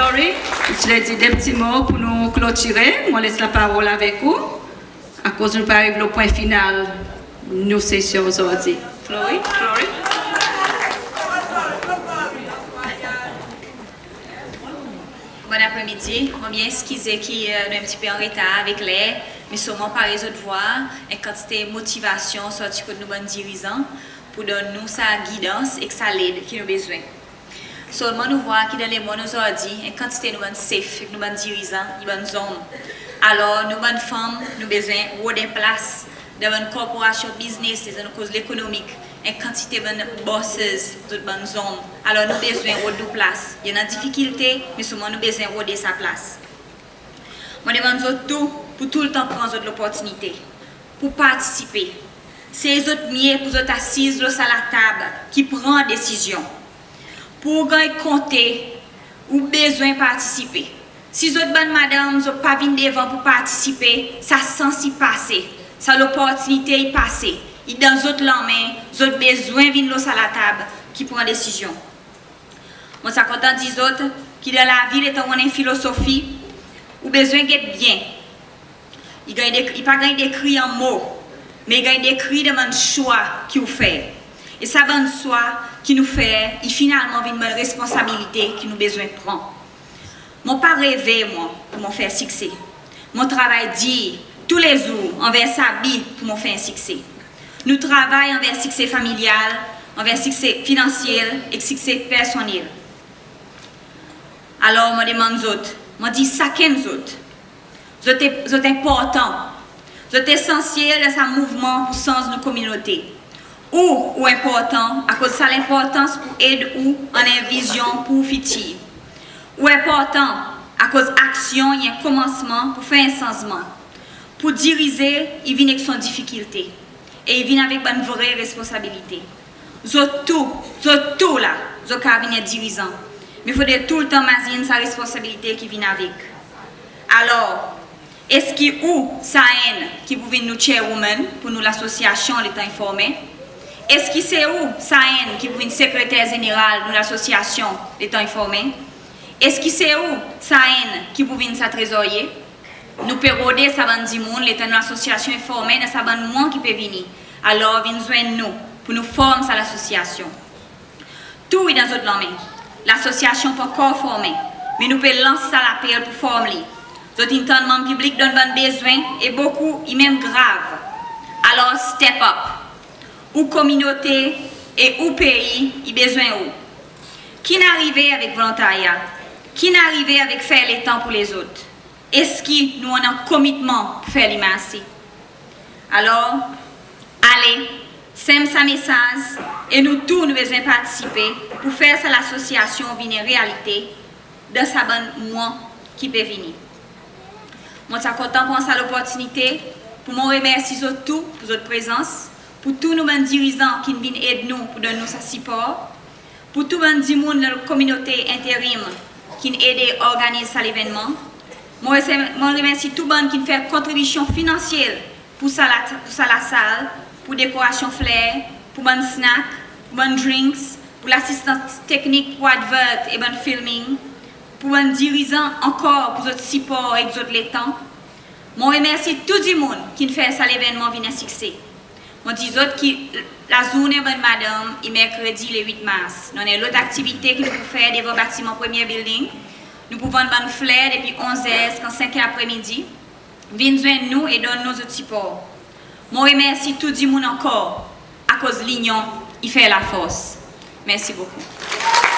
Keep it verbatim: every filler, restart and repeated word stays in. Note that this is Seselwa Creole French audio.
Flory, ou ti le dir de pti mo pour nou klotire, mon les laparol avek ou, akoz nou pe ariv lo pwen final nou sesyon ozordi. Flory, Flory. Bon apremidi. Mon byen eskize ki, e, nou en pti pe an retar avek ler, me selman parey zot vwar, en kantite motivasyon sorti kot nou bann dirizan pour donn nou sa gidans ek sa led ki nou bezwen. Selman nou vwar ki dan lemonn ozordi, en kantite nou bann sef ek nou bann dirizan i bann zonm. Alor nou bann fanm, nou bezwen rod en plas dan bann korporasyon biznes, lezot nou koz lekonomik, en kantite bann bosses, zot bann zonm. Alor nou bezwen rod nou plas. I annan difikilte, me selman nou bezwen rode sa plas. Mon demann zot tou pour toultan pran zot loportinite pour partisipe. Se zot mye pour zot asiz lo sa latab ki pran desizyon. Pour ou ganny konte, ou bezwen partisipe. Si zot bann madanm, zot pa vin devan pour partisipe, sa sans i pase, sa loportinite i pase, i dan zot lanmen, zot bezwen vin lo sa latab ki pran desizyon. Mon ti a kontan dir zot ki dan lavi, letan ou annan en filosofi, ou bezwen get byen. I ganny dekri, i pa ganny dekri an mo, me i ganny dekri dan bann swa ki ou fer. E sa bann swa ki nou fer, i finalman vin bann responsabilite ki nou bezwen pran. Mon pa reve, mwan, pour mon fer sikse. Mon travay dir toulezour anver sa bi pour mon fer en sikse. Nou travay anver sikse familyal, anver sikse finansyel ek sikse personnel. Alor mon demann zot, mon dir sakenn zot, zot e, zot enportan. Zot esansyel dan sa mouvman pour sanz nou kominote. Ou, ou enportan akoz sa lenportans pour ed ou annan en vizyon pour ou fitir. Ou enportan akoz aksyon i en komansman pour fer en sanzman. Pour dirize, i vin ek son difikilte e i vin avek bann vre responsabilite. Zot tou, zot tou la, zot kapab vin en dirizan, me fodre toultan mazin sa responsabilite ki vin avek. Alor, eski ou sa enn ki pou vin nou chairwoman pour nou lasosyasyon letan i formen? Eski se ou sa enn ki pou vin sekreter zeneral nou lasosyasyon letan i formen? Eski se ou sa enn ki pou vin sa trezorye? Nou pe rode sa bann dimoun letan nou lasosyasyon i formen dan sa bann mwan ki pe vini. Alor vin zwenn nou pour nou form sa lasosyasyon. Tou i dan zot lanmen. Lasosyasyon pa ankor formen, me nou pe lans sa lapel pour form li. Zot in tann manm piblik donn bann bezwen e bokou i menm grav. Alor step up. Ou kominote e ou pei i bezwen ou. Ki'n arive avek volontarya? Ki'n arive avek fer letan pour lezot? Eski nou annan komitman pour fer li marse? Alor, ale, sanz sa mesaz e nou tou nou bezwen partisipe pour fer sa lasosyasyon vin en realite dan sa bann mwan ki pe vini. Mon ti a kontan pran sa loportinite pour mon remersi zot tou pour zot prezans, pour tou nou bann dirizan ki'n vin ed nou pour donn nou sa sipor, pour tou bann dimoun dan kominote enterim ki'n ede organiz sa levennman. Mon rese-, mon remersi tou bann ki'n fer kontribisyon finansyel pour sa la, pour sa lasal, pour dekorasyon fler, pour bann snack, pour bann drinks, pour lasistans teknik, pour advert e bann filming, pour bann dirizan ankor pour zot sipor ek zot letan. Mon remersi tou dimoun ki'n fer sa levennman vin en sikse. Mon dir zot ki lazournen bann madanm i merkredi le wit mars. Nou annan en lot aktivite ki nou pou fer devan batiman premye building. Nou pou vann bann fler depi onz er ziska senk er apremidi. Vin zwenn nou e donn nou zot sipor. Mon remersi tou dimoun ankor, akoz linyon i fer lafors. Mersi bokou.